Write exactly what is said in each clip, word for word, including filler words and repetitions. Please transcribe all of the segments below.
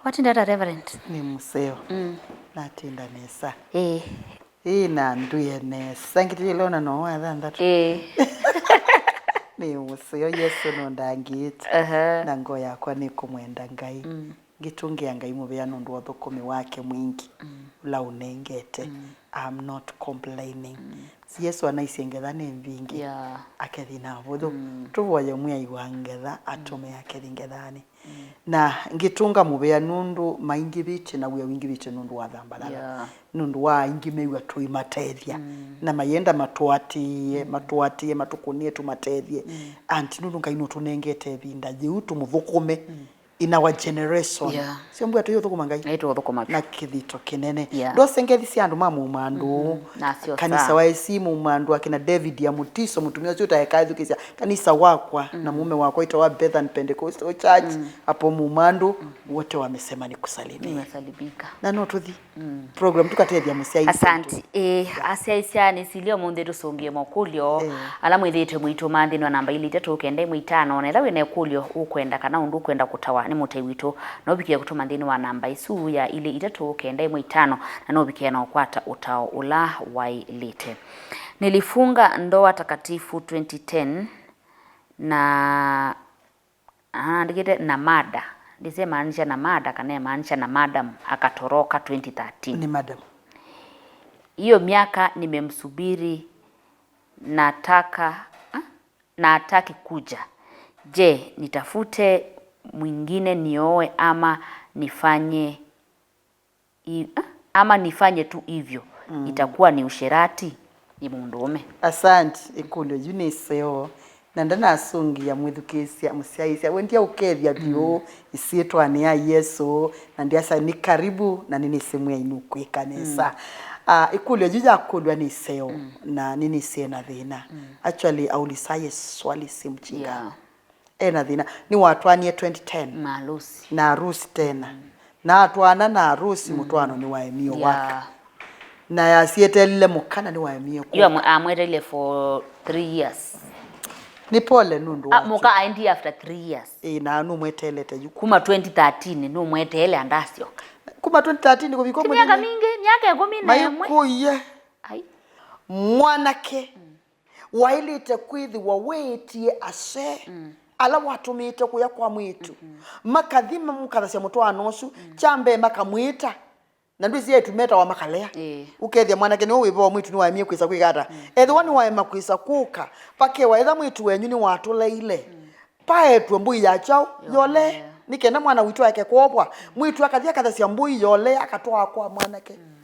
Watinda ata, Reverend? Nĩ mũseo. Mm. Natinda nesa. Ĩĩ. Ĩĩ, na ndwĩe nesa. Ngĩtĩlĩle ona no wa thanthatũ. Ĩĩ. Nĩ mũseo, Yesũ nũndangĩĩte. Aha. Na ngoo yakwa nĩkũmwenda Ngai. Mm. Ngĩtũngĩa Ngai mũvea nũndũ wa ũthũkũmi wake mwingĩ, mm, ũla ũnengete. Mm. I'm not complaining. Mm. Yesũ anaisye ngetha nĩ mbingĩ. Yeah. Akethi na vũthũ. Mm. Tũvoye Mwĩai wa ngetha atũme, mm, akethi ngethanĩ. Mm. Na ngĩtũnga mũvea nũndũ maingĩvĩtye na wĩa wingĩvĩtye nũndũ wa thambalala. Yeah. Nũndũ wa aingĩ mew'a tũimatethya. Mm. Na mayenda matũatĩĩe, mm, matũatĩĩe, matũkũnĩe tũmatethye. Mm. Anti nũndũ Ngai nũtũnengete ĩvinda yĩu tũmũthũkũme. Mm. In our generation. Yeah. Sio mbua tũyũthũkũma Ngai. Ngai tũũthũkũma vyũ. Na kĩthito kĩnene. Yeah. Ndose ngethi sya andũ ma Mumandu. Mm-hmm. Nasyo kanisa saa. Wa esi Mumandu, akina David ya Mutiso, mũtumĩa ũcio ũtaekaethukĩsya kanisa wakwa, mm, na mume wakwa itawa Bethany Pentecostal Church, mm, hapo Mumandu, mm, wote wamesema nikusalimie. Nimesalimika. Na no tũthi. Mm. Program tũkatethya mũsyai. Asante. Ĩĩ, asyaĩsya nĩsilye ũmũnthĩ tũsũngĩe mokũlyo, eh, ala mwĩthĩĩtwe mũitũma nthĩnĩ wa namba ilĩ itatũ kenda ĩmwe itano. Na ethĩwa wĩ na ĩkũlyo ũkwenda kana ũndũ ũkwenda kũtawa nĩ mũtai witũ, no ũvikĩe kũtũma nthĩnĩ wa namba ĩsu ya ilĩ itatũ kenda ĩmwe itano, na no ũvikĩe na ũkwata ũtao ũla waĩlĩte. Nilifunga ndoa takatifu twenty ten na Aa, andĩkĩte Namada. Ndĩsĩ emaanisha Namada kana emaanisha na madam akatoroka twenty thirteen. Ni madam. Hiyo miaka nimemsubiri, nataka, ah, na hataki kuja. Je, nitafute mwingine nioe ama nifanye i- ah, ama nifanye tu hivyo, mm, itakuwa ni usherati? Nĩ mũndũũme. Asante, ĩkũlyo yu nĩ ĩseo, na ndanasũngĩa mwĩthukĩĩsya mũsyaĩĩsya. Wendie ũkethya vyũ, mm, ĩsyĩtwanĩ ya Yesũ, na ndiasa nĩ karibu, na nĩnĩsĩ Mwĩai nũkwĩka nesa. Mm. Ah, ĩkũlyo yu yakũlw'a nĩ ĩseo, mm, na nĩnĩsĩ ena thĩna. Mm. Actually, aulisaye swali si mjinga. Yeah. Ena thĩna. Nĩwatwaanie twenty ten. Na arusi. Na arusi tena. Mm. Na atwaana na arusi, mm, mũtwaano nĩwaemie ũwaka. Yeah. Na yasyeteelile mũka na nĩwaemie kũka. Yu amwe- amweteile for three years. Nĩ pole nũndũ ah, wa mũka aendie after three years. Ĩĩ, na nũmweteelete yu. Kuma twenty thirteen nũmweteele andasyoka. Kuma twenty thirteen kũvika ti myaka mingĩ, myaka ĩkũmi na ĩmwe. Maikũie. Ai. Mwanake. Mm. Waĩlĩte kwĩthĩwa wĩĩtie ase, mm, ala watũmĩĩte kũya kwa mwĩĩtu, mm-hmm, makathi mamũkathasya mũtwaano ũsu, mm, kya mbee makamwĩta, na ndwĩsĩ eĩtu metawa makalea. Ĩĩ. Ũkethĩa mwanake nĩwe wĩva wa mwĩĩtu nĩwaemie kwĩsa kwĩka ata? Mm. Ethĩwa nĩwaema kwĩsa kũka, vakewa ethĩwa mwĩĩtu wenyu nĩwatũleile, mm, paetwe mbũi ya kyaũ? Yole. Yole. Nĩ kenda mwana witũ aeke kwovwa, mwĩĩtu akathi akathasya mbũi yole akatwaa kwa mwanake. Mm.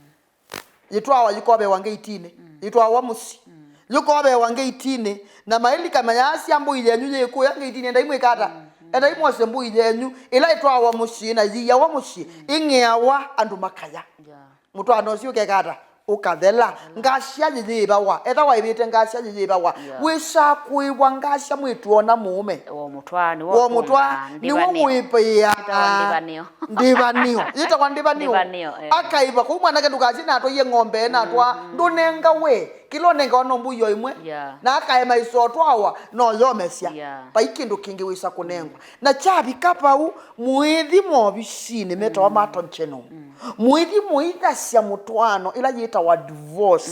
Yĩtwawa yĩkovewa ngeitinĩ. Mm. Yĩtwawa mũsyĩ. Mm. Yĩkovewa ngeitinĩ. Na mailika mayaasya mbũi yenyu yĩkũya ngeitinĩ, endai mwĩka ata? Mm, mm. Endai mwose mbũi yenyu ĩla ĩtwawa mũsyĩ na yĩiawa mũsyĩ, mm, ĩng'eawa andũ makaya. Yeah. Mũtwaano ũsu ũkeka ata? Ũkathela. Ũkathela. Ngasya yĩyĩvawa. Etha waĩvĩte ngasya yĩyĩvawa. Yeah. Wĩsakũĩwa ngasya mwĩĩtu ona mũũme. Womũtwaa nĩwe womũtwaa nĩwe wĩpĩaa. Ĩtawa ndĩvanĩo. Ndĩvanĩo. Yĩtawa ndĩvanĩo. Ndĩvanĩo, eh. Akaĩva kũu mwanake ndũkasye natwaie ng'ombe, natwaa, mm, mm, ndũnenga we. Kĩla ũnengawa no mbũi o ĩmwe. Yeah. Na akaema ĩsotwawa no yomesya. Yeah. Vai kĩndũ kĩngĩ wĩsa kũnengwa. Mm. Na kyavika vau, mũithi movisinĩ metawa, mm, Marton Chenom. Mm. Mũithi mũithasya mũtwaano ĩla yĩtawa divorce.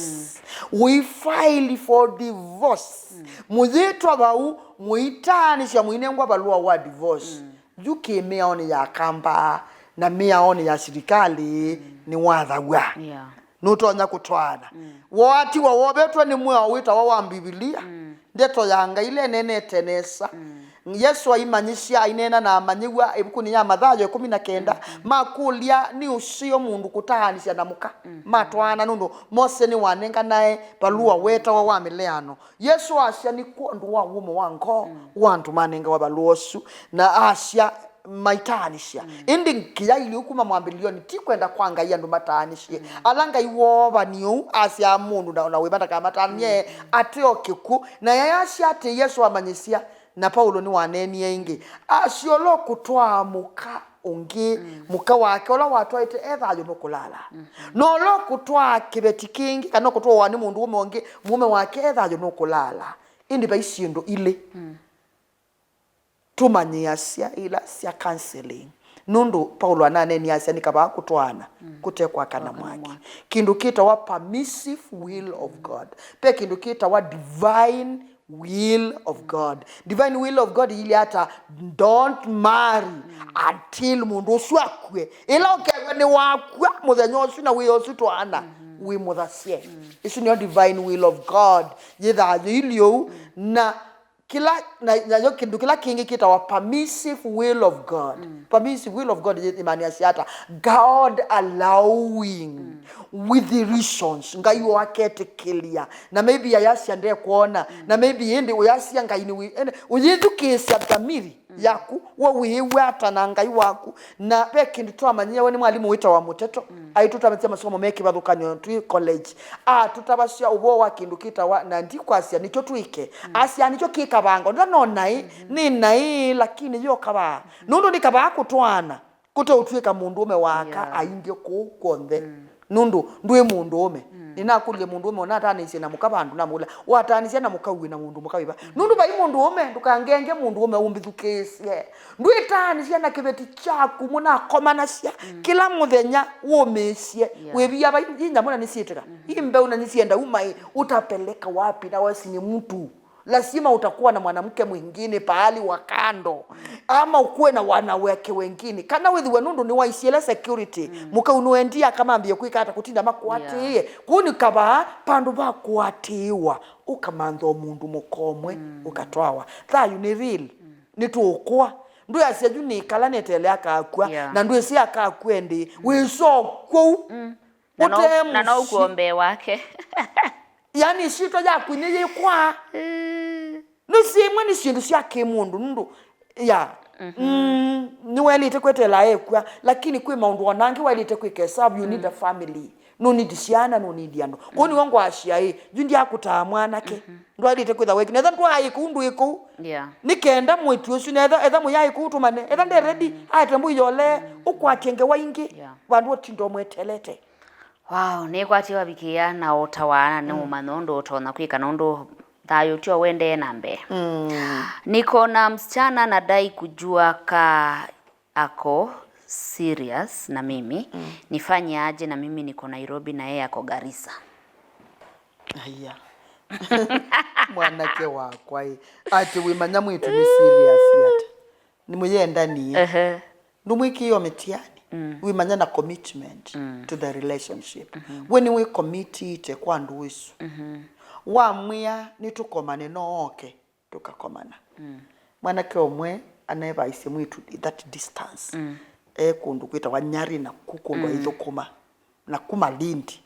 Mm. We file for divorce. Mm. Mũyĩtwa vau, mũitaanĩsya mũinengwa valũa wa divorce. Mm. Yu kĩ mĩaonĩ ya Kamba na mĩaonĩ ya silikalĩ, mm, nĩwathaw'a. Yeah. Nũtonya kũtwaana. Mm. Wooatiwa wovetwe nĩ mwĩao wĩtawa wa Mbivilia. Mm. Ndeto ya Ngai ĩla ĩneenete nesa. Mm. Yesũ aimanyĩsya, aineena na amanyĩw'a ĩvukunĩ ya Mathayo ĩkũmi na kenda, mm, mm, makũlya, nĩ ũseo mũndũ kũtaanisya na mũka, mm, mm, matwaana, nũndũ Mose nĩwanenganae valũa, mm, wetawa wa mĩleano. Yesũ asya nĩ kwondũ wa wũmo wa ngoo, mm, wa andũ manengawa valũa ũsu, na asya maitaanisya. Mm. Ĩndĩ kĩyaĩlye kuma mwambĩlĩlyonĩ ti kwenda kwa Ngai andũ mataanisye. Mm. Ala Ngai woovanie ũu asyaa mũndũ na, na wĩva ndakamatanie, mm, mm, ate o kĩkw'ũ. Na yayasya atĩ Yesũ amanyĩsya, na Paulo nĩwaneenie ĩngĩ, asya ũla ũkũtwaa mũka ũngĩ, mm, mũka wake ũla watwaĩte e thayũ nũkũlala. Mm-hmm. Na ũla ũkũtwaa kĩveti kĩngĩ, kana ũkũtwawa nĩ mũndũũme ũngĩ, mũũme wake e thayũ nũkũlala. Ĩndĩ vai syĩndũ ilĩ. Mm. Tũmanyĩasya ila sya counseling. Nũndũ Paulo ananeenasya nĩ kavaa kũtwaana kũte kwakana mwaki. Kĩndũ kĩtawa permissive will of God. Ve kĩndũ kĩtawa divine will of God. Divine will of God yĩilye ata? Don't marry until mũndũ ũsu akue. Ĩla ũkew'a nĩwakw'a mũthenya ũsu na wĩa ũsu twaana, wĩmũthasye. Ĩsu nĩyo divine will of God. Yĩthaa yĩilyĩ ũu. Na kĩla, na, nayo kĩndũ kĩla kĩngĩ kĩtawa permissive will of God. Permissive will of God yĩ- ĩmaanisya ata? God allowing with the reasons. Ngai ũaketĩkĩlya. Na maybe ayasya ndekwona. Na maybe ĩndĩ ũyasya Ngai nĩ wĩ- ene- ũyĩthukĩĩsya dhamiri yaku, we wĩĩw'a ata na Ngai waku. Na ve kĩndũ twamanyie, we nĩ mwalimũ wĩtawa Mũteto, aitũtavĩtye masomo me kĩvathũkany'o twĩ college. Atũtavasya ũvoo wa kĩndũ kĩtawa, na ndikwasya nĩkyo twĩke. Asya nĩkyo kĩ kavaa ngo. Ndona naĩ, nĩ naĩ, lakini yo kavaa. Nũndũ nĩ kavaa kũtwaana, kũte ũtw'ĩka mũndũũme wa aka aingĩ kũu kw'onthe. Nũndũ ndwĩ mũndũũme. Nĩnakũlilye mũndũũme ũnataanĩisye na mũka vandũ, namũla, "Wataanĩsya na mũka wĩ na mũndũ mũka wĩva?" Nũndũ vai mũndũũme, ndũkangenge mũndũũme ũmbĩthukĩĩsye. Ndwĩtaanĩsya na kĩveti kyaku mũnakomanasya kĩla mũthenya wũmĩĩsye. Wĩvia vai, i nyamũ na nĩsyĩtĩka. I mbeũ na nĩsyenda uma ĩ, utapeleka wapi na wesi ni mtu. Lazima utakuwa na mwanamke mwingine pahali wa kando. Ama ukuwe na wanawake wengine. Kana wĩthĩwe nũndũ nĩwaisye ĩla security. Mũkau nũendie akamambie kwĩka ata, kũtinda makũatĩĩe. Kũu nĩ kavaa pandũ va kũatĩĩwa, ũkamantha o mũndũ mũka ũmwe, ũkatwawa. Thayũ nĩ real. Nĩtũũkũa. Ndwĩasya yu nĩkala neteele akakw'a. Na ndwĩsĩ akakw'a ĩndĩ. Wĩsokw'ou. Na no, na no ũkuo mbee wake. Yani, syĩtwa yaku nĩyĩkwaa. Nĩ syĩmwe nĩ syĩndũ sya kĩmũndũ, nũndũ, ya, mm, nĩwaĩlĩte kweteela ekw'a, lakini kwĩ maũndũ ona angĩ waĩlĩte kwĩka ĩsavu. You need a family. No need syana, no need andũ. Kwoou nĩw'o ngwasya ĩ, yu ndyakũtaa mwanake. Ndwaĩlĩte kwĩtha weki. Netha ndwaĩ kũu, ndwĩ kũu. Yeah. Nĩ kenda mwĩtu ũsu, netha, etha mũyaĩ kũu tũmane. Etha nde ready, aete mbũi yole, ũkwatye ngewa ingĩ. Yeah. Vandũ ũtinda ũmwetelete. Wow, nĩkwatĩwa vikĩa na ũtawa na nĩ ũmanya ũndũ ũtonya kwĩka na ũndũ thayũ tyo wendee na mbee. Mm. Niko na msichana anadai kujua ka ako serious na mimi, nifanye aje na mimi niko Nairobi na yeye ako Garissa. Aya. Mwanake wakwa ĩ. Ati wĩmanya mwĩtu nĩ serious ata? Nĩ mũyendanie. Ehe. Ndũmwĩkĩĩo mĩtiani. Mm. Wĩmanya na commitment to the relationship. We nĩwĩkomitĩte kwa ndũũ ĩsu. Wamwĩa nĩtũkomane, no oke, tũkakomana. Mwanake ũmwe anevaisye mwĩtu that distance. E kũndũ kwĩtawa Nyarĩ, na ku kũndũ aithũkũma. Na ku Malindi.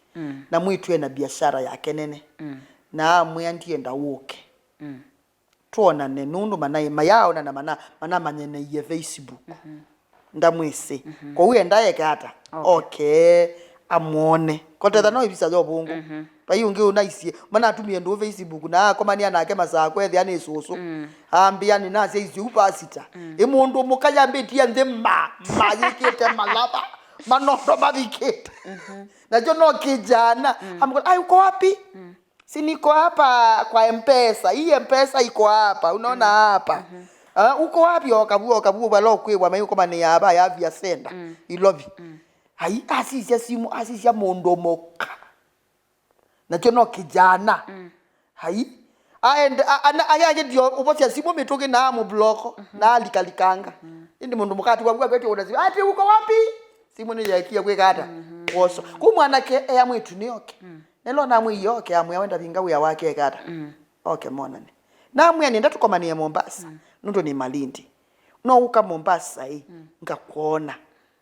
Na mwĩtu ena biashara yake nene. Na amwĩa, "Ndienda ũke." Twonane, nũndũ mana-, mayaaonana mana-, manamanyanaie Facebook. Ndamwĩsĩ. Kwoou enda eke ata? Oke. Oke, amwone. Kotetha no ĩvisa ya ũvũngũ. Vai ũngĩ ũnaisye, manatumie ndũũ Facebook na akomania nake masaa kwethĩa nĩ sũsũ. Ambĩa, "Nĩnasya isye u pasita." Ĩ mũndũ mũka yambĩtie nthĩ ma, mayĩkĩte malava, manondo mavikĩte. Nakyo no kĩjana. Amũkũlya, "Ai, uko wapi?" "Si niko hapa kwa M-Pesa. Hii M-Pesa iko hapa. Unaona hapa?" "Ah, uko wapi?" "O kavuo, o kavuo, vala ũkwĩwa, mai ũkomanĩa hapa ya Afya Center, Ilovi." Ai, asisya simu, asisya mũndũ mũka. Nakyo no kijana. Ai. Aende, a-, ana-, ayangĩtio ũvosya simu mĩtũkĩ na amũbloko, na alikalikanga. Ĩndĩ mũndũ mũka atiwa vua kwetio ũna simu. "Ati, uko wapi?" Simu nĩyeekie kwĩka ata? Kwosa. Kũ mwanake ea mwĩtu nĩ oke. Nelo namwĩie oke, amwĩa we ndavinga wĩa wake eka ata? Oke monane. Namwĩa nĩenda tũkomanĩe Mombasa, nũndũ nĩ Malindi. No ũka Mombasa ĩ, ngakwona.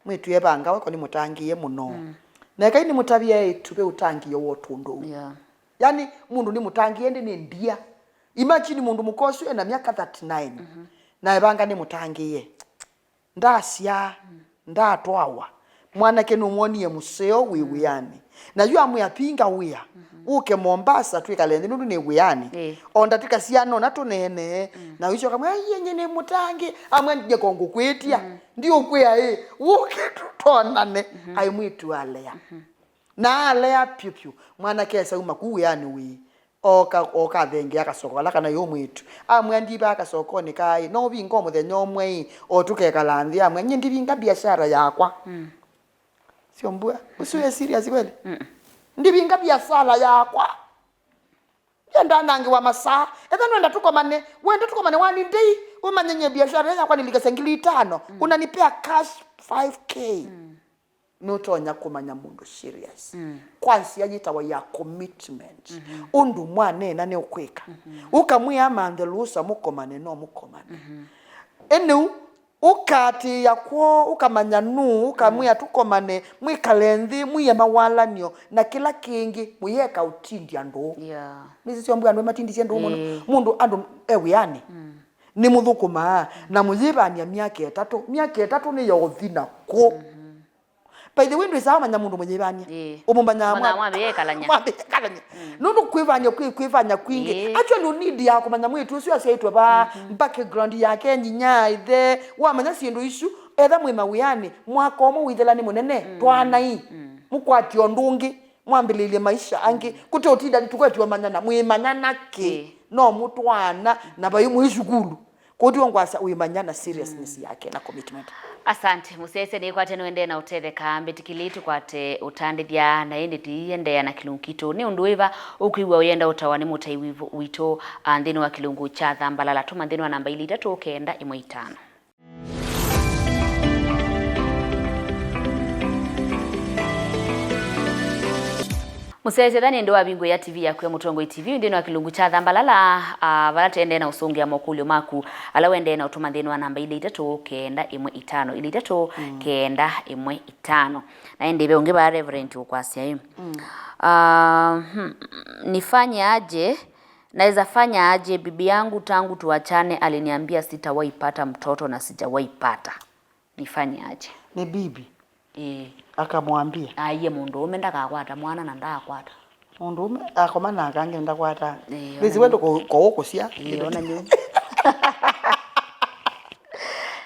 Mwĩtu evanga wako nĩmũtangĩĩe mũno. Na ekai nĩmũtavye eĩtu ve ũtangĩĩo wa ũtũndũ ũu. Yeah. Yani, mũndũ nĩmũtangĩĩe ĩndĩ nĩ ndia. Imagine mũndũ mũka ũsu ena myaka thirty-nine. Na evanga nĩmũtangĩĩe. Ndasyaa, ndatwawa. Mwanake nũmwonie mũseo wĩ wĩanĩ. Na yu amwĩa, "Pinga wĩa, ũke Mombasa twĩkale nthĩ nũndũ nĩ wĩanĩ. Ĩĩ. O ndatĩka siana ũna tũneenee." Na ũicoka mwĩa, "Aiye, nyie nĩ mũtangĩ." Amwĩa, "Ndieko ngũkwĩtya. Ndiũkwĩa ĩ. Ũke tũtonane." Aĩ mwĩtu alea. Na alea pyũ pyũ. Mwanake esa uma kuu wĩanĩ wĩ. Oka, oka athengea kasoko kala kana yo mwĩtu. Amwĩa, "Ndivaa kasokonĩ kaa ĩ, no ũvinga o mũthenya ũmwe ĩ, o tũkekala nthĩ." Amwĩa, "Nyie ndivinga biashara yakwa." Mm. Sio mbua. Ũsu e serious kweli? Mm. "Ndivinga biashara yakwa. Ndienda nangĩwa masaa. Etha nwenda tũkomane, wenda tũkomane one day, ũmanye nyie biashara yakwa nĩlikasya ngili itano. Mm. Unanipea cash five K." Mm. Nũtonya kũmanya mũndũ serious. Mm. Kwa nzĩa yĩtawa ya commitment. Mm-hmm. Ũndũ mwaneena nĩ ũkwĩka. Mm-hmm. Ũkamwĩa amanthe lũsa mũkomane, no mũkomane. Mm-hmm. Ĩnĩu, ũkaatĩĩa kwoo, ũkamanya nũũ, ũkamwĩa tũkomane, mwĩkale nthĩ, mwĩe mawalany'o, na kĩla kĩngĩ, mũyeka ũtindi andũ. Yeah. Nĩsĩ syombwa andũ matindisye ndũũ mũno. Ĩĩ. Mũndũ andũ e wĩanĩ. Mm. Nĩmũthũkũmaa, na mũyĩvanĩa myaka ĩtatũ. Myaka ĩtatũ nĩ ya ũthi na kũ? Mm-hmm. By the way, ndwĩsaa manya mũndũ mũyĩvany'a. Ĩĩ. Ũmũmanyaa mwa- mwambĩĩa ĩkalany'a. Mwambĩĩa ĩkalany'a. Mm. Nũndũ kwĩvany'a kwĩ kwĩvany'a kwingĩ. Ĩĩ. Actually, you need ya kũmanya mwĩĩtu ũsu asyaĩtwe vaa, mm-hmm, background yake, nyinya, ĩthe, wamanya syĩndũ isu, etha mwĩ mawĩanĩ, mwaka ũmwe wĩthĩla nĩ mũnene, mm, twaanai. Mm. Mũkwatye ũndũ ũngĩ, mwambĩlĩlye maisha angĩ. Mm. Kũte ũtinda tũkwetye ũmanyana, mwĩmanyana kĩ? Ĩĩ. No mũtwaana, na vai mwĩ sukulu. Kwoou ngwasya wĩmanya na seriousness, mm, yake na commitment. Asante, mũsyaĩĩsya nĩkwate nĩũendee na ũtetheka, mbĩtĩkĩlĩe tũkwate ũtandĩthya, na ĩndĩ tũiendeea na kĩlungu kitũ. Nĩ ũndũ wĩva ũkwĩw'a ũyenda ũtawa nĩ mũtai witũ, witũ, ah, nthĩnĩ wa kĩlungu kya Thambalala? Tũma nthĩnĩ wa namba ilĩ itatũ kenda ĩmwe itano. Mũsyaĩĩsya, ethĩa nĩ ĩndĩ wavingũĩa T V yaku ya Mũtongoi T V nthĩnĩ wa kĩlungu kya Thambalala, ah, vala tũendee na ũsũngĩa mokũlyo maku ala ũendee na ũtũma nthĩnĩ wa namba ilĩ itatũ kenda ĩmwe itano, ilĩ itatũ kenda ĩmwe itano. Na ĩndĩ ve ũngĩ vaa Reverend ũkwasya ĩ, mm, ah, hmm, nifanye aje, naweza fanya aje? Bibi yangu tangu tuachane aliniambia sitawahi pata mtoto na sijawahi pata. Nifanye aje? Ni bibi. Eh. Akamwambia. Aiye mũndũũme ndakakwata mwana na ndaakwata. Mũndũũme akoma na aka angĩ ndakwata. Eh, ona nĩsĩ we ndũko-, ko ũkũsya. Eh, ona nyũ.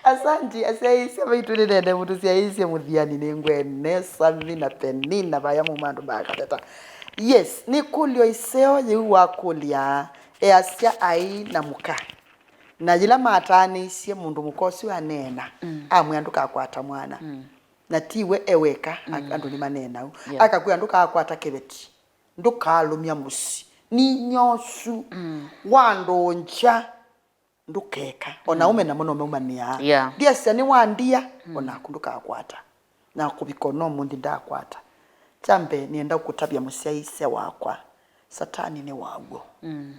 Asanti, asyaĩĩsya maitũ, nĩnende mũtũsyaĩĩsye mũthiani nĩ ngwene Sami na Penina vaya muma andũ ma Kaveta. Yes, nĩ kũlyo ĩseo yĩu wakũlya easya ai na mũka. Na yĩla mataanĩisye, mũndũ mũka ũsu aneena, mm, amwĩa, "Ndũkakwata mwana." Mm. Na ti we e weka, a-, mm, andũ nĩmaneenaa ũu. Yeah. Akakwĩa, "Ndũkakwata kĩveti, ndũkalũmya mũsyĩ, ninyia ũsu, mm, wandũngya, ndũkeka." O na, mm, ũme namo no maumanĩaa. Yeah. Ndiasya nĩwandia, mm, o naku ndũkakwata. Na kũvika o na ũmũnthĩ ndaakwata. Kya mbee, nĩenda kũtavya mũsyaĩĩsya wakwa, Satani nĩ wa w'o. Mm.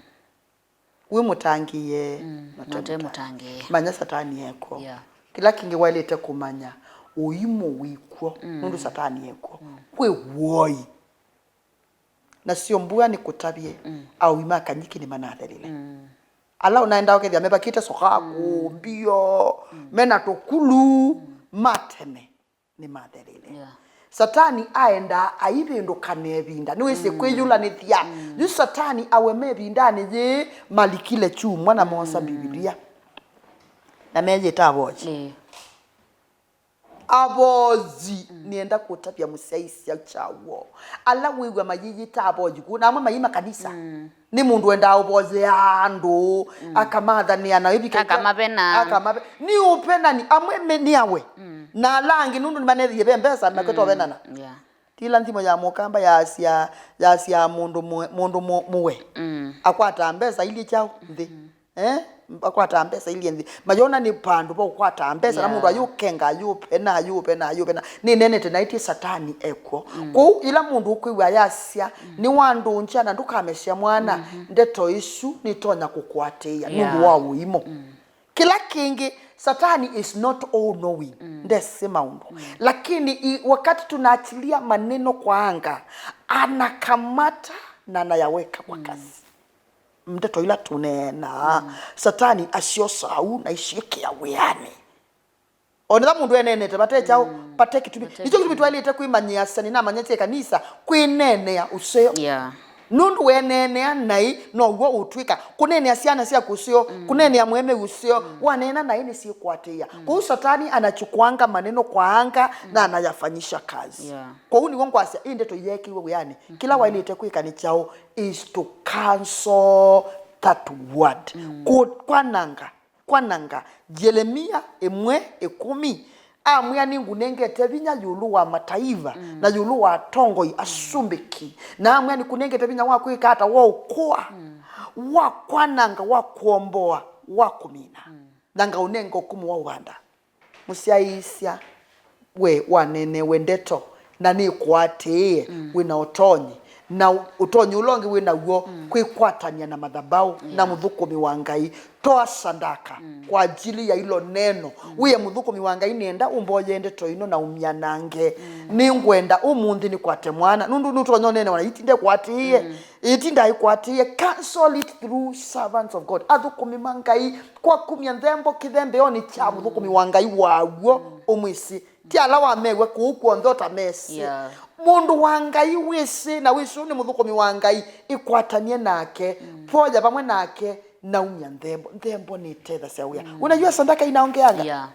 Wĩ mũtangĩĩe, mm, na ũte mũtangĩĩe. Manya Satani ekw'o. Yeah. Kĩla kĩngĩ waĩlĩte kũmanya, ũimũ wĩkw'o, mm, nũndũ Satani ekw'o. Mm. Kwĩ woi. Nasyo mbua nĩkũtavye, mm, aoi ma kanyiki nĩmanathelile. Mm. Ala ũnaendaa ũkethĩa mevakĩte sokaku, mm, mbio, mm, mena tũkulu, mm, ma tene. Nĩmathelile. Yeah. Satani aendaa aivĩndũkana ĩvinda. Nĩwĩsĩ, mm, kwĩyũlanĩthya. Mm. Yu Satani awe me ĩvindanĩ yĩĩ malikile kyumwa na moosa, mm, Mbivilia. Na meyĩta avoji. Yeah. Avoji, mm, nĩenda kũtavya mũsyaĩĩsya kya w'o. Ala wĩw'a mayĩyĩta avoji kũu, na amwe mayĩ makanisa. Mm. Nĩ mũndũ wendaa ũvoyea andũ, mm, akamathanĩa na ĩvika ika-, akamavena. Akamabe-, nĩ ũvenani, amwe me-, nĩ awe. Mm. Na ala angĩ nũndũ nĩmanethĩie ve mbesa, mm, makĩtovenana. Yeah. Tila nthimo ya mũkamba yasya, yasya mũndũ mũe-, mũndũ mũ-, mũwe. Mm. Akwata mbesa ilyĩ kyaũ nthĩ. Mm. Eh? Akwata mbesa ilyĩ nthĩ. Mayona nĩ vandũ va ũkwata mbesa, na, yeah, mũndũ ayũkenga, ayũvena, ayũvena, ayũvena. Nĩnenete naĩtye Satani ekw'o. Mm. Kwoou, yĩla mũndũ ũkwĩw'a ayasya, mm, "Nĩwandũngya na ndũkamesya mwana," mm-hmm, ndeto isu nĩtonya kũkũatĩĩa nũndũ, yeah, wa ũimũ. Mm. Kĩla kĩngĩ, Satani is not all knowing. Mm. Ndesĩ maũndũ. Mm. Lakini i-, wakati tunaachilia maneno kwa anga, anakamata na anayaweka kwa, mm, kazi. Ndeto ila tũneenaa, mm, Satani asyosaa ũu na isyĩkĩa wĩanĩ. Onetha mũndũ eneenete vate kyaũ, mm, vate kĩtumi. Vate kĩtumi. Nĩkyo kĩtumi twaĩlĩte kwĩmanyĩasya, nĩnamanyĩasya ĩkanisa kwĩneenea ũseo. Yeah. Nũndũ weneenea naĩ, now'o ũtw'ĩka. Kũneenea syana syaku ũseo, mm, kũneenea mũemeu ũseo, mm, waneena naĩ nĩsyĩkwatĩĩa. Mm. Kũu Satani anachukuanga maneno kwa anga, mm, na anayafanyisha kazi. Yeah. Kwoou nĩw'o ngwasya, ĩ ndeto yeekĩiwe wĩanĩ, mm-hmm, kĩla waĩlĩte kwĩka nĩ kyaũ? Is to cancel that word. Mm. Kũ-, kwananga. Kwananga. Yelemia ĩmwe ĩkũmi, amwĩa, "Nĩngũnengete vinya ĩũlũ wa mataiva, mm, na ĩũlũ wa atongoi asumbĩki." Na amwĩa, "Nĩkũnengete vinya wa kwĩka ata? Wa ũkũa, mm, wa kwananga, wa kũomboa, wa kũmina. Mm. Na ngaũnenga ũkũmũ wa ũvanda." Mũsyaĩĩsya, we waneenewe ndeto, na nĩkwatĩĩe, mm, wĩ na ũtonyi, na ũ-, ũtonyi ũla ũngĩ wĩ naw'o, mm, kwĩkwatany'a na mathabaũ, na, yeah, mũthũkũmi wa Ngai. Toa sandaka, mm, kwa ajili ya ilo neno. Mm. Wĩe mũthũkũmi wa Ngai, nĩenda ũmboye ndeto ĩno na ũmyanange. Mm. Nĩngwenda ũmũnthĩ nĩkwate mwana. Nũndũ nũtonya ũneenewa na ĩti ndekwatĩĩe. Mm. Ĩti ndaĩkwatĩĩe. Cancel it through servants of God. Athũkũmi ma Ngai, kwa kumya nthembo kĩthembeonĩ kya, mm, mũthũkũmi wa Ngai waw'o, mm, ũmwĩsĩ. Ti ala wamew'a kũu kw'onthe ũtamesĩ. Yeah. Mũndũ wa Ngai wĩsĩ, na wĩsĩ ũũ nĩ mũthũkũmi wa Ngai, ĩkwatany'e nake, mm, voya vamwe nake, na umya nthembo. Nthembo nĩtethasya wĩa. Mm. Unajua sadaka inaongeanga? Yeah.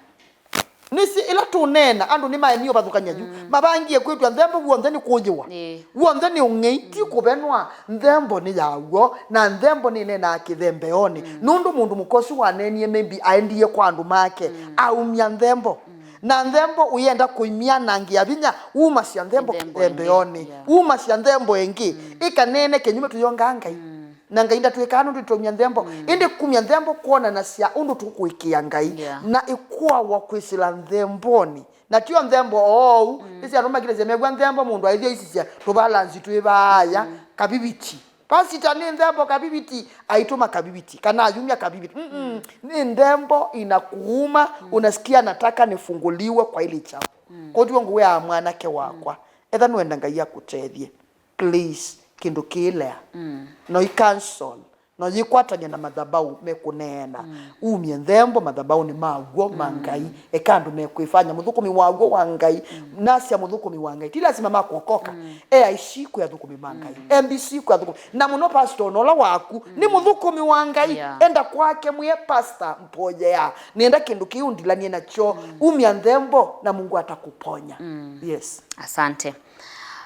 Nĩsĩ ĩla tũneena, andũ nĩmaemie ũvathũkany'a yu. Mm. Mavangie kwĩtw'a nthembo w'onthe nĩ kũyĩwa. Ĩĩ. W'onthe nĩ ũng'ei, ti, mm, kũvenwa. Nthembo nĩ ya w'o, na nthembo nĩneenaa kĩthembeonĩ. Mm. Nũndũ mũndũ mũka ũsu waneenie maybe aendie kwa andũ make, mm, aumya nthembo. Mm. Na nthembo ũyenda kũimyanangĩa vinya, umasya nthembo, nthembo ĩngĩ, kĩthembeonĩ, yeah, umasya nthembo ĩngĩ, mm, ĩkaneene kĩnyume tũyongaa Ngai. Mm. Na Ngai ndatwĩkaa nũndũ tũtaumya nthembo. Mm. Ĩndĩ kumya nthembo kwonanasya ũndũ tũkũĩkĩĩa Ngai. Yeah. Na ĩkũawa kwĩsĩla nthembonĩ. Na tio nthembo oou, mm, ĩsĩ andũ makilĩsya mew'a nthembo mũndũ aĩthya aisisya tũvalanzi twĩ vaaya, mm, kaviviti. Pasita, nĩ nthembo kaviviti, aitũma kaviviti, kana ayumya kaviviti. Mm-mm. Mm. Nĩ nthembo inakuuma, mm, unasikia nataka nifunguliwe kwa hili jambo. Mm. Kwoou ngũwĩaa mwanake wakwa, mm, etha nũenda Ngai akũtethye, please, kĩndũ kĩĩ lea. Mm. No i cancel, no yĩkwatany'a na mathabaũ mekũneena. Mm. Umye nthembo mathabaũnĩ ma w'o ma, mm, Ngai. Eka andũ mekwĩfanya mũthũkũmi wa w'o wa Ngai. Mm. Nasya mũthũkũmi wa Ngai. Ti lasima ma kuokoka. Mm. A I C kwĩ athũkũmi ma Ngai. Mm. M B C kwĩ athũkũmi. Na mũno pastor, ona ũla waku, mm, nĩ mũthũkũmi wa Ngai. Yeah. Enda kwake, mwĩe, "Pastor, mpoyea. Nĩenda kĩndũ kĩu ndilanie nakyo." Mm. Umya nthembo na Mungu atakuponya. Mm. Yes. Asante.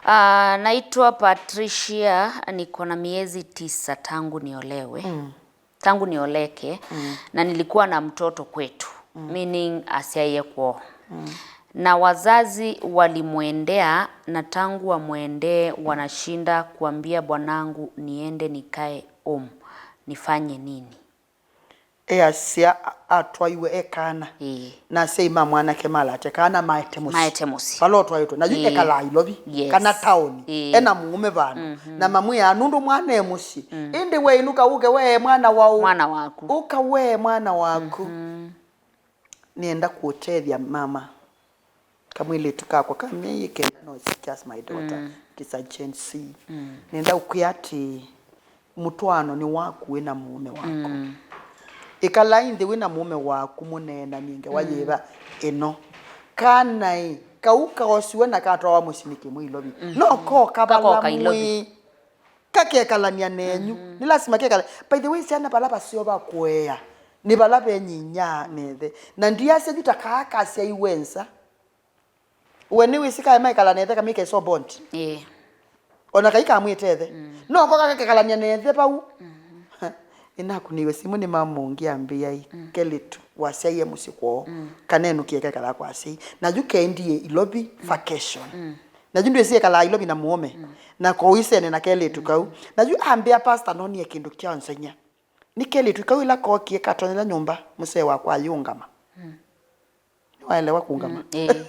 Ah, naitwa Patricia, niko na miezi tisa tangu niolewe. Mm. Tangu nioleke, mm, na nilikuwa na mtoto kwetu, mm, meaning asyaie kwoo. Mm. Na wazazi walimwendea, na tangu wamwendee wanashinda kuambia bwanangu niende nikae home. Nifanye nini? Easya a-, atwaiwe e kana. Ĩĩ. Na asyai ma mwanake malate kana maete mũsyĩ. Maete mũsyĩ. Vala ũtwaĩtwe. Na yu, yes, ekalaa Ilovi, yes, kana taoni. Ĩĩ. Ena mũũme vandũ. Mhm. Na mamwĩaa, "Nũndũ mwana e mũsyĩ." Mm. Ĩndĩ we ĩnũka ũke wee mwana wa ũ? Mwana waku. Ũka wee mwana waku. Mhm. Nĩenda kũũtethya mama. Kamwĩlĩtu kakwa ka myei ĩkenda, no, it's just my daughter. Mm. It's a Gen Z. Mm. Nenda ũkwĩa atĩ mũtwaano nĩ waku wĩ na mũũme waku. Mm. Ĩkalai nthĩ wĩ na mũũme waku, mũneenanie ngewa, mm, yĩva ĩno. Kana-ĩ, kau kaosiwe na katwawa mũsyĩ nĩ kĩmwe Ilovi. Mm. No koka vala, kakoka Ilovi, mwĩ. Kakekalania nenyu. Mhm. Nĩ lasima kekala. By the way, syana vala vaseo va kũea, nĩ vala venyinya nethe. Na ndiasya yu ta kaa kasyaiwe nza. We nĩwĩsĩ kaĩ maikala nethe kamĩke so bond. Ĩĩ. Ona kai kamwĩte ethe. Mm. No ko kakekalania nethe vau. Mhm. Nĩnakũnĩiwe simũ nĩ mama ũngĩ ambĩa-ĩ, mm, kelĩtu wasyaie mũsyĩ kwoo. Mm. Kanenũkie kekala kwa asyai. Na yu kendie Ilovi, mm, vacation. Mm. Na yu ndwĩsĩ ekalaa Ilovi na mũũme. Mm. Na kũisene na kelĩtu kau. Mm. Na yu ambĩa, "Pastor, nonie kĩndũ kyaonzany'a." Nĩ kelĩtu kau ĩla kookie katonyela nyũmba, mũsee wakwa ayĩũngama. Mm. Nĩwaelewa kũngama? Mm, ĩĩ.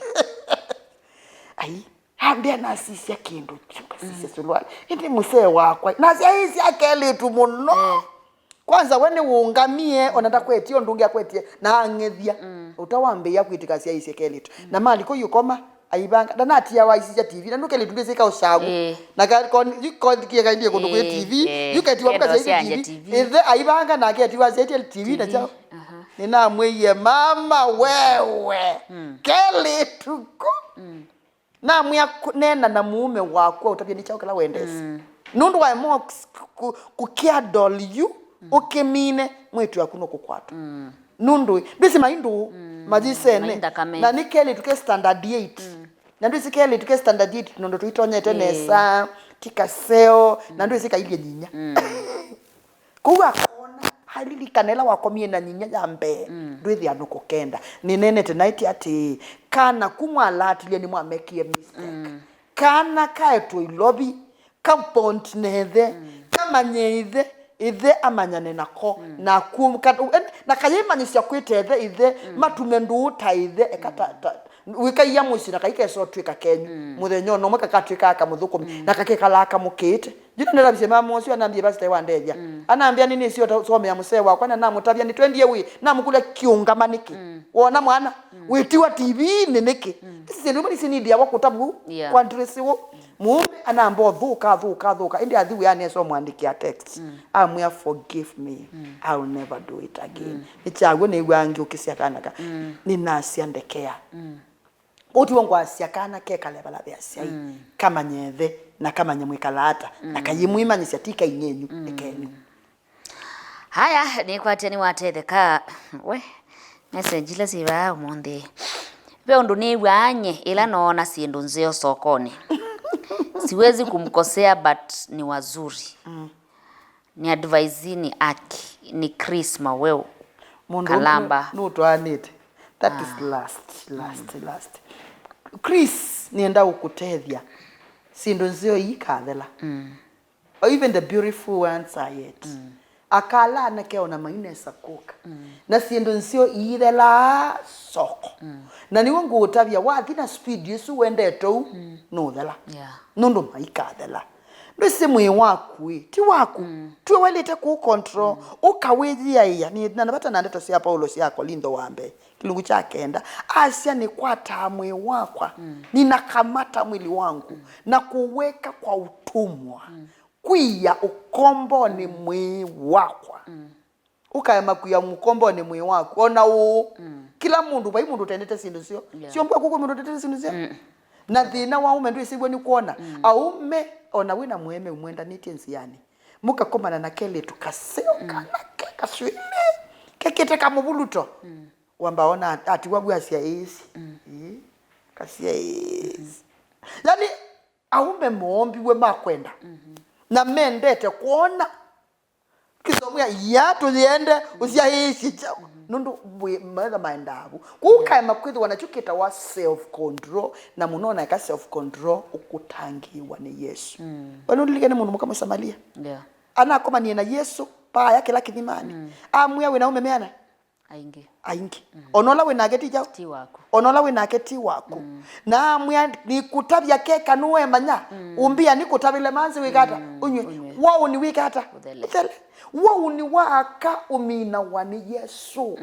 Ai, ambĩa nasisya kĩndũ kyu, ngasisya, mm, suluali. Ĩndĩ mũsee wakwa, nasyaĩĩsya kelĩtu mũno. Eh. Kwanza we nĩwũngamie, ona ndakwetie ũndũ ũngĩ akwetie, na ang'ethya. Mm. Ũtawambĩĩa kwĩtĩka asyaĩĩsye kelĩtu. Mm. Na malika ũyũkoma, aivanga, ndanatia waisisya T V, na nũkelĩtu ndwĩsĩ kaũsyagu. Eh. Na ka-, kon-, yu kothikĩe kaindie kũndũ kwĩ, eh, T V, eh, yu ketiwa kenda kũkasyaĩĩsya ũsyangya T V. T V. Ĩthe aivanga nake atiwa asyaĩtye T V na, T V, kyaũ? Aha. Nĩnamwĩie, "Mama wewe, mm, kelĩtu ko." Mm. Namwĩa, "Kũ-, neena na mũũme waku aũtavye nĩ kyaũ kĩla wendete." Mm. Nũndũ waema kũ- kũ- kũkĩa doll yu, ũkĩmine, mwĩĩtu waku nũkũkwatwa. Nũndũ ndwĩsĩ maindũ mayĩsene. Maindakame. Na nĩ kelĩtu ke standard eight. Na ndwĩsĩ kelĩtu ke standard eight nũndũ tũitonyete nesa, ti kaseo, na ndwĩsĩ kailye nyinya. Kũu akona, alilikana ĩla wakomie na nyinya ya mbee, ndwĩthĩa nũkũkenda. Nĩneenete naĩtye atĩĩ, kana ku mwalatilye nĩmwamekie mistake. Kana kaetwe ilovi, kabond na ĩthe, kamanye ĩthe, ĩthe amanyane nako, na ku- ka- en- na kayĩmanyĩsya kwĩta ĩthe, ĩthe matume ndũũ ta ĩthe, eka ta, ta, wĩkaia mũsyĩ na kaikesa ũtw'ĩka kenyu. Mũthenya ona ũmwe kakatw'ĩkaa kamũthũkũmi, na kakekalaa kamũkĩĩte. Yu nĩndavisye mama ũsu anambie pastor wandethya. Anambia nĩnĩsĩ ũtasomea mũsee wakwa na namũtavya nĩtwendie wĩ, namũkũlya kĩũngama nĩkĩ? Wona mwana wĩtiwa T V-inĩ nĩkĩ? Ĩsi syĩndũ imwe nĩsinĩdiawa kũtavw'ũ, yeah, kwa ndresiw'ũ. Mũũme anamba ũthũka, thũka, thũka. Ĩndĩ athi wĩanĩ esa ũmwandĩkĩa text. Amwĩa, "Forgive me. I'll never do it again." Nĩ kyaw'o nĩw'aa ngĩũkĩsya kana ka. Nĩnasya ndekea. Ũu tiw'o ngwasya kana kekale vala ve asyai, kamanye ĩthe, na kamanye mwĩkala ata, na kayĩmwĩmanyĩsya ti kainyenyu, nĩ kenyu. Haya, nĩkwatya nĩwatetheka. We, message ila syĩ vaa ũmũnthĩ. Ve ũndũ nĩw'aa nye ĩla noona syĩndũ nzeo sokonĩ. Siwezi kumkosea, but ni wazuri. Ni advisini aki ni Chris Maweu. Mũndũ ũmwe Kalamba. Nũtwaanĩte. That is last, last, last. Chris, nĩenda ũkũtethya. Syĩndũ nzeo ii ikathela. Or even the beautiful ones are yet. Akala anake ona mainesa kũka. Na syĩndũ nzeo iithelaa soko. Na nĩw'o ngũũtavya, wathi na speed ĩsu wendete ũu, nũthela. Yeah. Nũndũ maikathela. Ndwĩsĩ mwĩĩ waku ĩ, ti waku. Tiwe waĩlĩte kũũ control. Ũkawĩyĩaĩa. Nĩ na vata na ndeto sya Paulo sya Akolintho wa mbee, kĩlungu kya kenda. Asya, "Nĩkwataa mwĩĩ wakwa, ninakamata mwili wangu na kuweka kwa utumwa, kũia ũkombonĩ mwĩĩ wakwa." Ũkaema kũia mũkombonĩ mwĩĩ waku. Ona ũũ, kĩla mũndũ, vai mũndũ ũtendete syĩndũ syo. Yeah. Sio mbwa kũkũ mũndũ ũtendete syĩndũ syo. Na thĩna wa aume ndwĩsĩw'e nĩ kwona. Aume, ona wĩ na mũemeu mwendanĩtye nzĩanĩ, mũkakomana na kelĩtu kaseo kana ke kaswĩlĩ, kekĩte kamũvuluto. Wamba ona atiwa vu asya ĩĩsi. Ĩĩ, kasya ĩĩsi. Yani, aume moombiwe makwenda. Na mendete kwona Kĩsomwĩa, ya tũyende, ũsyaĩĩsye kyaũ? Nũndũ wĩ- maetha maendaa vu. Kũu kaema kwĩthĩwa nakyo kĩtawa self control, na mũno naeka self control ũkũtangĩĩwa nĩ Yesũ. We nũlilikane mũndũ mũka Mũsamalia? Yeah. Anakomanie na Yesũ, paaya kĩla kĩthimanĩ. Amwĩa, "Wĩ na aume meana?" Aingĩ. Aingĩ. Ona ũla wĩ nake ti kyaũ? Ti waku. Ona ũla wĩ nake ti waku. Na amwĩa, "Nĩkũtavya keka nũemanya, ũmbĩa nĩkũtavĩle manzĩ wĩka ata? Ũnyw'e. Ũnyw'e. Waũni wĩka ata? Ũthele. Ũthele." Waũni wa aka ũminawa nĩ Yesũ.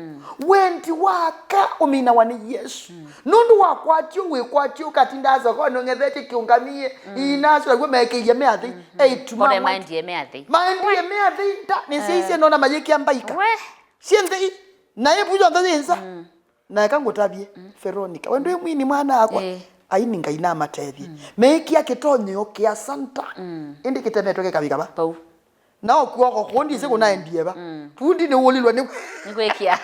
Wendi wa aka ũminawa nĩ Yesũ. Nũndũ wakwatio, wĩkwatio, ũkatindaa sokonĩ ũng'ethetye kĩũngamie, inasyo nakw'o meekĩie me athei. Eitu. Kone maendie me athei. Maendie me athei, nda, nĩsyaisye nona mayĩkĩa mbaika. We. Syĩ nthei, na ĩvu yonthe yĩ nza. Na eka ngũtavye, Veronica, we ndwĩ mwini mwana akwa? Ĩĩ. Aini Ngai namatethye. Meĩkĩa kĩtonyeo kĩa Santa. Ĩndĩ kĩtemetwe kĩkavika va? Vau. Nao kw'oko kũu ndisĩ kũnaendie va? Vundi nĩwũlilwe nĩ Nĩkwĩkĩa.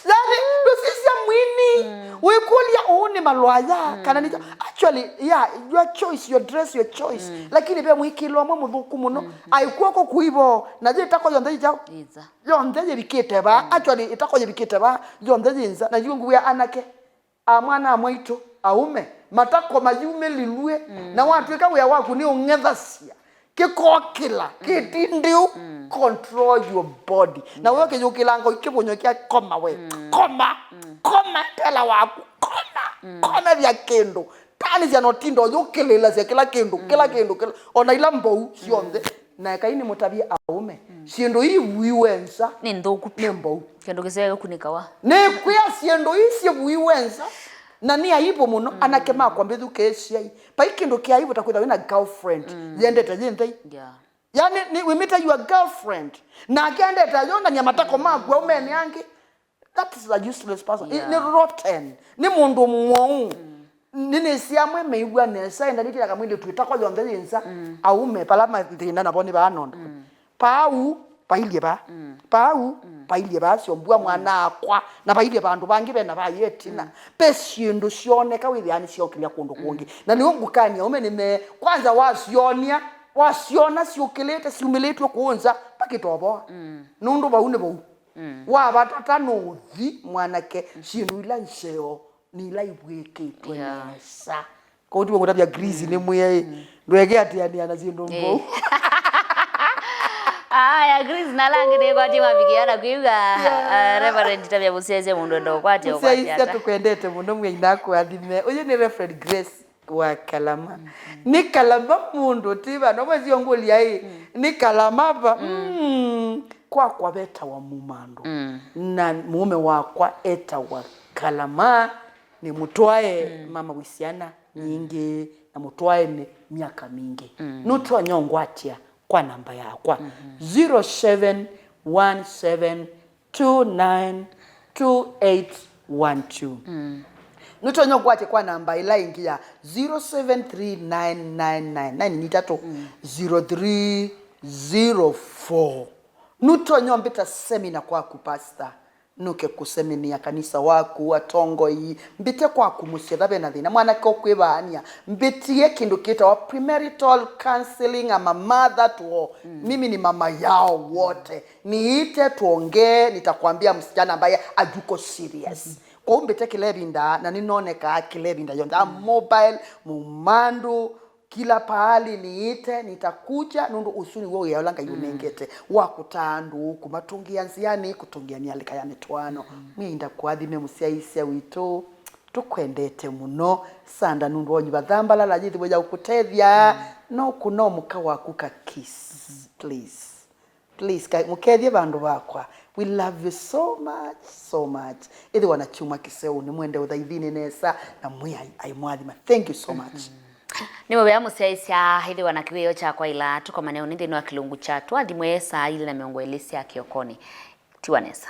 Yani, ndũsisya mwini. Wĩkũlya ũũ nĩ malwaya, kana nĩ actually, yeah, your choice, your dress, your choice. Lakini ve mwĩkĩlo ũmwe mũthũku mũno. Ai kw'oko kũivo, na yĩ ĩtako yonthe ĩkyaũ? Ĩnza. Yonthe yĩvikĩte vaa. Actually, ĩtako yĩvikĩte vaa, yonthe yĩ nza. Na yu ngũĩa anake, a mwana a mwaitũ, aume, matako mayumĩlilw'e, na watw'ĩka wĩa waku nĩ ũng'ethasya, kĩkokĩla, kĩtindĩu, control your body. Na we ũkĩyũkĩla ngoi kĩvũnyũ kya koma we. Koma, koma tela waku, koma, komethya kĩndũ. Tanĩsya na ũtinda ũyũkĩlĩlasya kĩla kĩndũ, kĩla kĩndũ, kĩla, ona ila mbou syonthe. Na ekai nĩmũtavye aume, syĩndũ ii vuiwe nza nĩ nthũku nĩ vyũ. Mbou. Kĩndũ kĩseo kĩkunĩkawa. Nĩkwĩa syĩndũ ii syĩvuiwe nza, na nĩ aibu mũno. Anake makwa mbĩthukĩĩsyai. Vai kĩndũ kĩ aibu ta kwĩtha wĩna girlfriend yendete yĩ nthei. Yeah. Yani, nĩ, wĩmĩta your girlfriend, nake endete ayonany'a matako maku aumeni angĩ. That is a useless person. Yeah. Nĩ rotten. Nĩ mũndũ mwoũ. Nĩnĩsĩ amwe meĩw'a nesa, endanĩtye na kamwĩlĩtu ĩtako yonthe yĩ nza, aume pala mathĩna navo nĩ vaa nondo. Pau, vailye vaa. Pau, vailye vaa syombua mwana akwa, na vailye vandũ vangĩ vena vaa yĩtina. Pe syĩndũ syoneka wĩthĩa nĩsyokĩlya kũndũ kũngĩ. Na nĩo ngũkany'a aume nĩme, kwanza wasyonia, wasyona syũkĩlĩte, syumĩlĩtw'e kũũ nza, pakĩtovoa. Nũndũ vau nĩ vau. Wavatata nũthi mwanake, syĩndũ ila nzeo nĩ ila ivw'ĩkĩtwe nesa. Kwoou tiwe ngũtavya Greece nĩ mwĩai, ndweke atĩanĩa na syĩndũ mbou. Aya, Greece na langi nĩ kwati mavikia na kwĩw'a. Ah, Reverend, tavya mũsyaĩsya mũndũ enda ũkwatya, ũkwatya ata? Tũkwendete mũno, Mwĩai nakũathime. Ũyũ nĩ Reverend Grace wa Kalama. Nĩ Kalama mũndũ ti vano mwezi ongũlya ĩ, nĩ Kalama va. Mm. Kwakwa vetawa Mumandũ. Na mũũme wakwa etawa Kalama. Nĩ mũtwae mama wĩ syana nyingĩ na mũtwae nĩ myaka mingĩ. Nũtonya ũngwatya kwa namba yakwa, zero seven one seven two nine two eight one two. Nũtonya ũngwatya kwa namba ĩla ĩngĩ ya zero seven three nine nine nine nine, nine nĩ itatũ, zero three zero four. Nũtonya ũmbĩta semina kwaku, pastor. Nũke kũseminĩa kanisa waku, atongoi, mbĩte kwaku mũsyĩ etha vena thĩna, mwanake ũkwĩvaany'a, mbĩtie kĩndũ kĩtawa premarital counseling. I'm a mother to all. Mimi ni mama yao wote. Niite tuongee, nitakwambia msichana ambaye hayuko serious. Kwoou mbĩte kĩla ĩvinda, na nĩnonekaa kĩla ĩvinda yonthe. I'm mobile, Mumandũ, kila pahali niite, nitakuja, nũndũ ũsu nĩw'o wĩa ũla Ngai ũnengete wa kũtaa andũ, kũmatũngĩa nzĩanĩ, kũtũngĩa myalĩka ya mĩtwaano. Mwĩai ndakũathime mũsyaĩĩsya witũ, tũkwendete mũno. Sanda nũndũ wa ũnyuva thambalala yĩthĩwe ya ũkũtethya, no kũno mũka waku ka kiss, please. Please, ka-, mũkethye vandũ vakwa. We love you so much, so much. Ĩthĩwa na kyumwa kĩseũ, nĩmwende ũthaithinĩ nesa, na Mwĩai aimwathima. Thank you so much. Nĩ mũvea mũsyaĩĩsya, ĩthĩwa na kĩwĩo kya kwaĩla, tũkomane ũnĩ nthĩnĩ wa kĩlungu kya tũathimwe saa ilĩ na mĩongo ĩlĩ sya kĩokonĩ. Tiwa nesa.